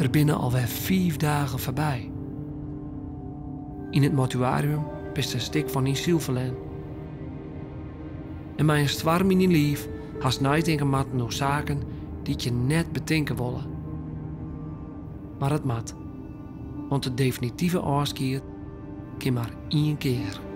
Der binne alwer fiif dagen foarby. Yn it mortuarium bist in stik fan dyn siel ferlern. En mei in stoarm yn dyn liif hast neitinke moatten oer saken dy't je net betinke wolle. Mar it moat, want it definitive ôfskied kin mar ien kear.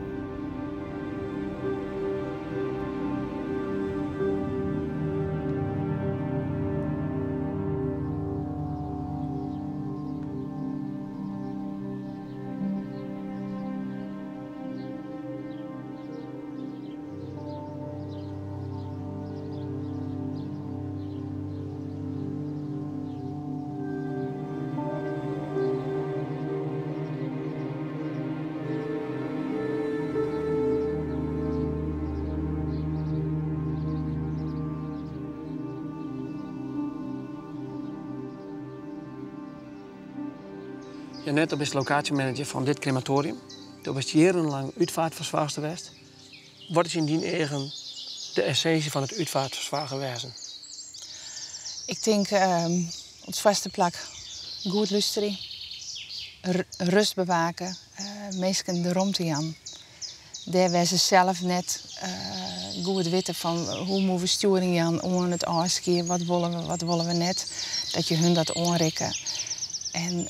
Janet, do bist lokaasjemanager fan dit krematorium. Do bist jierrenlang útfeartfersoarchster west. Wat is yn dyn eagen de essinsje fan it útfeartfersoarger wêzen? Ik tink op it foarste plak goed lústerje, rêst bewake, minsken de romte jaan. Dêr wêr't se sels net goed witte fan hoe moatte we stjoering jaan oan it ôfskie, wat wolle we, wat wolle we net, dat je hun dat oanrikke. En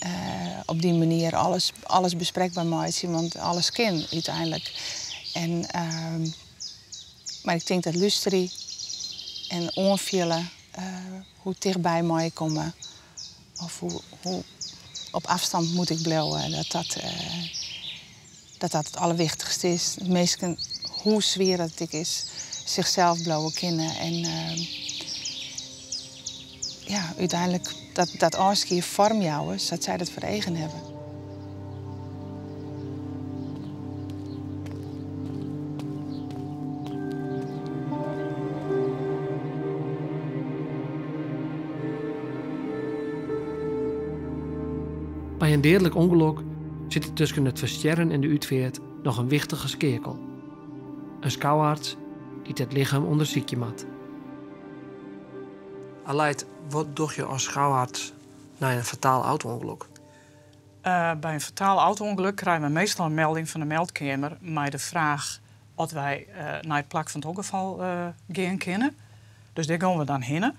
op dy manier alles, alles besprekber meitsje, want alles kin úteinlik. En, mar ik tink dat lústerje en oanfiele hoe tichtby mei ik komme of hoe, hoe op afstand moet ik bliuwe, dat dat, dat dat it allerwichtichste is. Minsken, hoe swier dat it ek is, sichsels bliuwe kinne en ja, úteinlik dat, dat ôfskie foarm jouwe sa't sy dat foar eagen hawwe. By in deadlik ûngelok sit der tusken it ferstjerren en de útfeart noch in wichtige skeakel. In skouarts dy't it lichem ûndersykje moat. Aleid, wat doch je as skouarts nei in fataal auto-ûngelok? By in fataal auto-ûngelok krije we meastal in melding fan de meldkeamer mei de fraach oft wy nei it plak fan it ûngefal gean kinne. Dus dêr gean we dan hinne.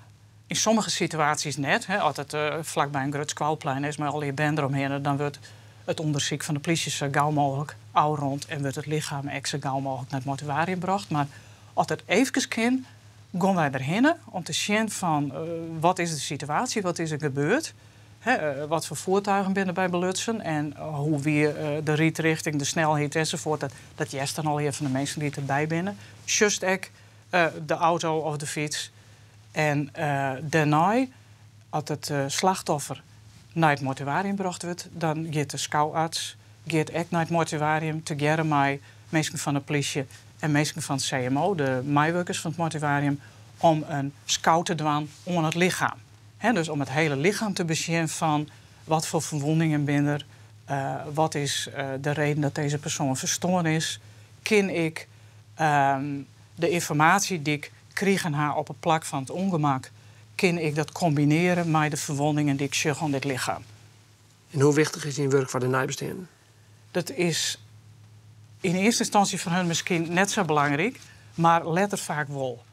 Yn sommige situaasjes net. As it flakby in grut skoalplein is mei allegear bern deromhinne, dan wurdt it ûndersyk fan de plysje sa gau mooglik ôfrûn en wurdt it lichem ek sa gau mooglik nei it mortuarium brocht. Mar as it eefkes kin, gean wy derhinne om te sjen fan wat is de situaasje, wat is der gebeurd, wat foar voertuigen binne derby belutsen en hoe wie de rydrichting, de snelheid ensafuort. Dat hearst dan allegear fan de minsken dy't derby binne. Sjochst ek de auto of de fyts. En dêrnei, as it slachtoffer nei it mortuarium brocht wurdt, dan giet de skouarts giet ek nei it mortuarium tegearre mei minsken fan de plysje en minsken fan it CMO, de meiwurkers fan it mortuarium, om in skou te dwaan oan it lichem. Dus om it hiele lichem te besjen fan wat foar ferwûningen binne der, wat is de reden dat dizze persoan ferstoarn is, kin ik de ynformaasje dy't ik krigen ha op it plak fan it ûngemak, kin ik dat kombinearje mei de ferwûningen dy't ik sjoch oan dit lichem. En hoe wichtich is dyn wurk foar de neibesteanden? Dat is yn earste ynstânsje foar hun miskien net sa belangryk, mar letter faak wol.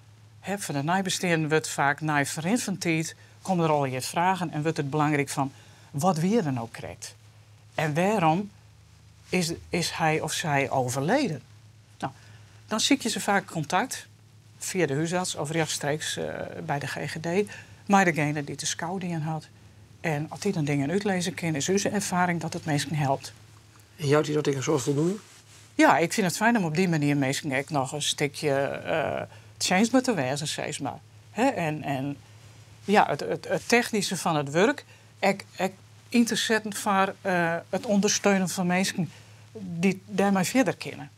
Foar de neibesteanden wurdt faak nei ferrin fan tiid komme der allegear fragen en wurdt it belangryk fan wat wie der no krekt en wêrom is, is hy of sy overleden? No, dan sykje se faak kontakt fia de húsarts of rjochtstreeks by de GGD mei degene dy't de skou dien hat. En as dy dan dingen útlizze kin, is ús erfaring dat it minsken helpt. En jout dy dat ek in soad foldoening? Ja, ik fyn it fijn om op dy manier minsken ek noch in stikje tsjinstber te wêzen, sis mar. En, en ja, it, it, it technyske fan it wurk ek, ek yn te setten foar it ûndersteunen fan minsken dy't dêrmei fierder kinne.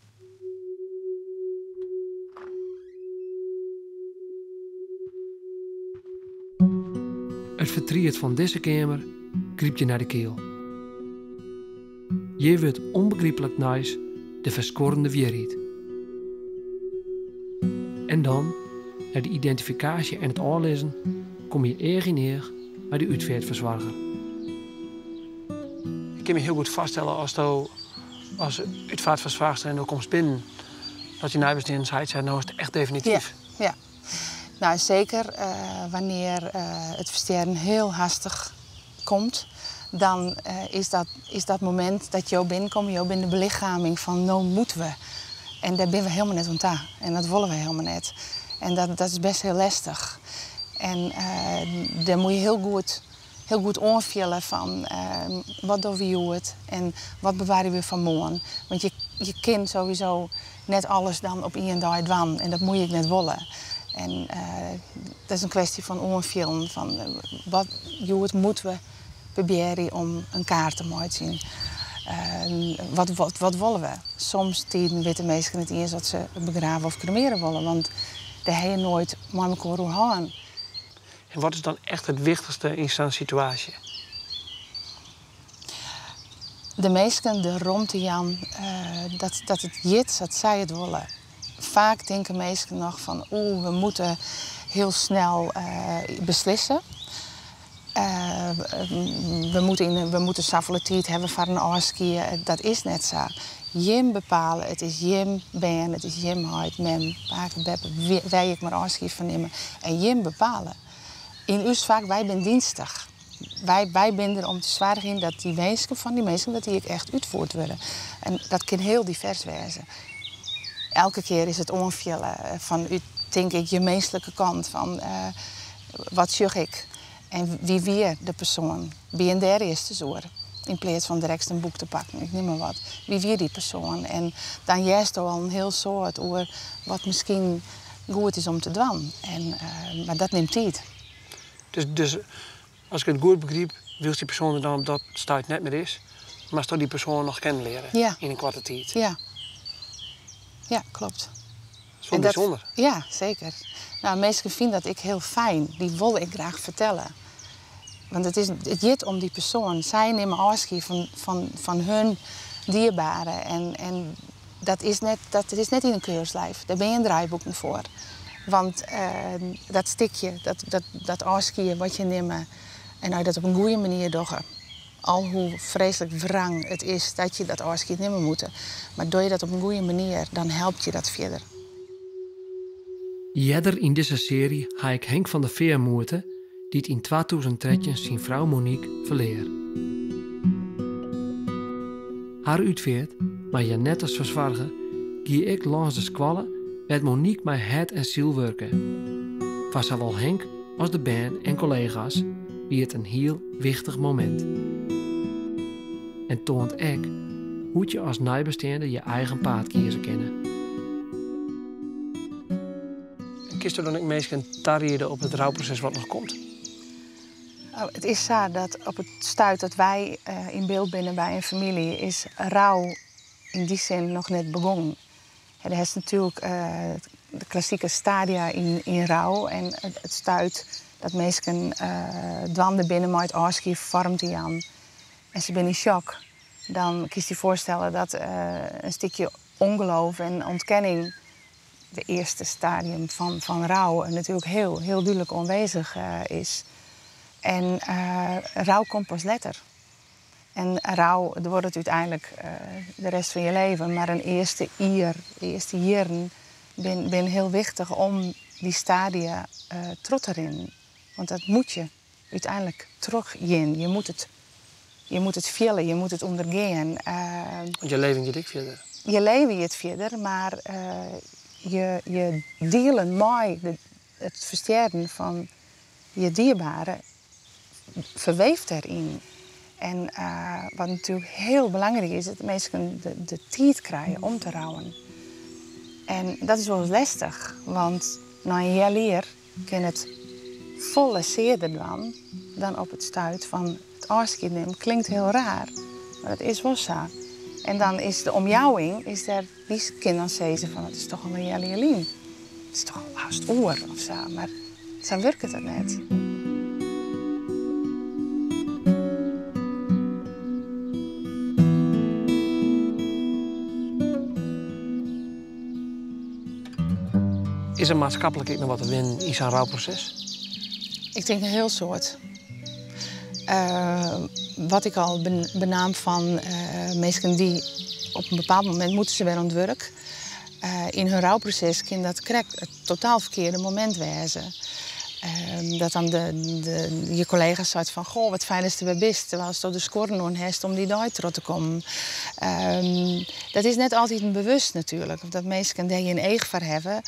It fertriet fan dizze keamer grypt je nei de kiel. Hjir wurdt ûnbegryplik neis de ferskuorrende wierheid. En dan, nei de identifikaasje en it ôflizzen, komme je each yn each mei de útfeartfersoarger. Ik kin my hiel goed foarstelle asto as útfeartfersoarchster en do komst binnen, dat dy neibesteanden seit, sei, no is it echt definityf. Ja, ja. Nou, seker wannear it ferstjerren hiel hastich komt, dan is dat momint dat jo binnenkomme, jo binne de belichaming fan no moatte we. En dêr binne we hielendal net oan ta. En dat wolle we hielendal net. En dat is bêst hiel lestich. En dêr moatte je hiel goed oanfiele fan wat dogge we hjoed en wat bewarje we foar moarn. Want je kinne sowieso net alles dan op ien dei dwaan en dat moatte je ek net wolle. En dat is in kwestje fan oanfielen fan wat hjoed moatte we probearje om in kaart te meitsjen. Wat wolle we? Somstiden witte minsken net iens oft se begrave of kremearje wolle, want dêr ha je noait mei mekoar oer hân. En wat is dan echt it wichtichste yn sa'n situaasje? De minsken de romte jaan dat it giet sa't sy it wolle. Faak tinke minsken noch fan oeh, we moatte hiel snel beslisse. We moatte safolle tiid hawwe foar in ôfskie. Dat is net sa. Jim bepale, it is jim bern, it is jim heit, mem, pake, beppe, wêr je ek mar ôfskie fan nimme. En jim bepale. Yn ús fak, wy binne dienstich. Wy binne der om te soargjen dat dy winsken fan dy minsken dat dy ek echt útfierd wurde. En dat kin hiel divers wêze. Elke kear is it oanfielen fanút, tink ik, je minsklike kant fan wat sjoch ik en wie wie de persoan? Wie dêr earst ris oer? Yn pleats fan direkt in boek te pakken, ik neam mar wat. Wie wie dy persoan? En dan hearsto al in hiel soad oer wat miskien goed is om te dwaan. Mar dat nimt tiid. Dus as ik it goed begryp, wylst dy persoan der dan op dat stuit net mear is, moatsto dy persoan noch kennen leare yn in koarte tiid. Ja. Ja, kloppet. Dat is wol bysûnder. Ja, seker. Nou, minsken fine dat ek hiel fijn. Dy wolle ek graach fertelle. Want it giet om dy persoan. Sy nimme ôfskie fan hun dierbare. En dat is net yn in keurslyf. Dêr binne gjin draaiboeken foar. Want dat stikje, dat ôfskie wat je nimme, en as je dat op in goede manier dogge, al hoe freeslik wrang it is dat je dat ôfskie nimme moatte, mar doch je dat op in goede manier, dan helpt je dat fierder. Earder yn dizze searje ha ik Henk van der Veer moete, dy't yn 2013 syn frou Monique ferlear. Har útfeart, mei Janet as fersoarger, gie ek lâns de skoalle wêr't Monique mei hert en siel wurke. Foar sawol Henk as de bern en kollega's wie it in hiel wichtich momint. En toant ek hoe't je as neibesteande je eigen paad kieze kinne. En kinsto dan ek minsken tariede op it rouproses wat noch komt? Oh, it is sa dat op it stuit dat wy yn byld binne by in famylje, is rou yn dy sin noch net begûn. En der is natuerlik de klassike stadia yn rou en it stuit dat minsken dwaande binne mei it ôfskie foarm te jaan en se binne yn shock, dan kinst dy foarstelle dat in stikje ûngeloof en ûntkenning, de earste stadium fan rou, natuerlik hiel, hiel dúdlik oanwêzich is. En rou komt pas letter. En rou duorret úteinlik de rest fan je leven, mar in earste jier, de earste jierren bin hiel wichtich om dy stadia troch te rinnen. Want dat moat je úteinlik trochgean. Je moet it fiele, je moet it ûndergean. Want je leven giet ek fierder. Je leven giet fierder, mar je dielen mei it ferstjerren fan je dierbare ferweeft dêryn. En wat natuerlik hiel belangryk is, dat minsken de tiid krije om te rouwen. En dat is wolris lestich, want nei in healjier kin it folle searder dwaan dan op it stuit fan it ôfskied nimmen. Klinkt hiel raar, mar dat is wol sa. En dan is de omjouwing, is der, dy kin dan sizze fan it is toch al in healjier lyn. It is toch al hast oer of sa, mar sa wurket dat net. Is der maatskiplik ek noch wat te winnen yn sa'n rouproses? Ik tink in hiel soad. Wat ik al benaam fan minsken dy't op in bepaald momint moatte se wer oan it wurk. Yn hun rouproses kin dat krekt it totaal ferkearde momint wêze. Dat dan de, je kollega seit fan goh, wat fijn datst der wer bist, terwyl de skuorren oan hast om dy dei troch te kommen. Dat is net altyd bewust natuerlik, dat minsken dêr gjin each foar hawwe.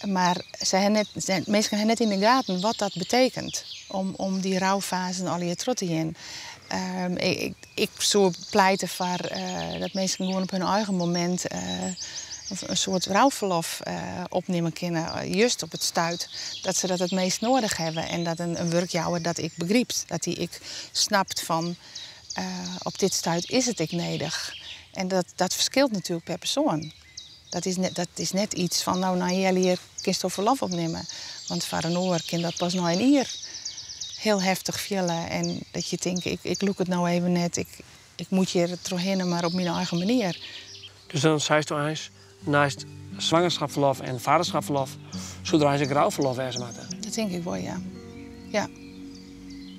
Mar se ha net, minsken ha net yn de gaten wat dat betekent om dy roufazen allegear troch te gean. Ik soe pleite foar dat minsken gewoan op hun eigen momint in soart rouferlof opnimme kinne. Just op it stuit dat se dat it meast nedich hawwe. En dat in wurkjouwer dat ek begrypt. Dat dy ek snapt fan op dit stuit is it ek nedich. En dat ferskilt natuerlik per persoan. Dat is net yts fan no nei in healjier kinsto ferlof opnimme. Want foar in oar kin dat pas nei in jier hiel heftich fiele. En dat je tinke, ik lûk it no even net, ik moat hjir trochhinne, mar op myn eigen manier. Dus dan seisto eins, neist swangerschapsverlof en vaderschapsverlof, soe der eins ek rouferlof wêze moatte? Dat tink ik wol, ja. Ja.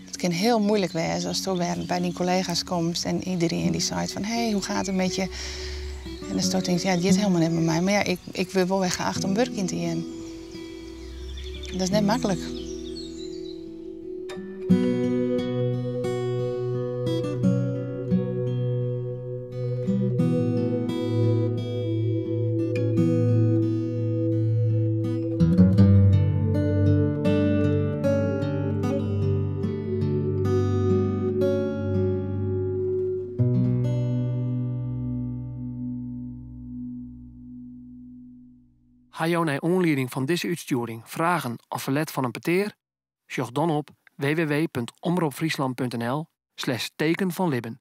It kin hiel muoilik wêze asto wer by dyn kollega's komst en iderien dy seit fan hé, hoe gaat het met je? En datsto tinkst, ja, it giet hielendal net mei my. Mar ja, ik wurd wol wer geacht om wurkjen te gean. Dat is net maklik. Ha jo nei oanlieding fan dizze útstjoering fragen of ferlet fan in petear? Sjoch dan op www.omropfryslan.nl/teken fan libben.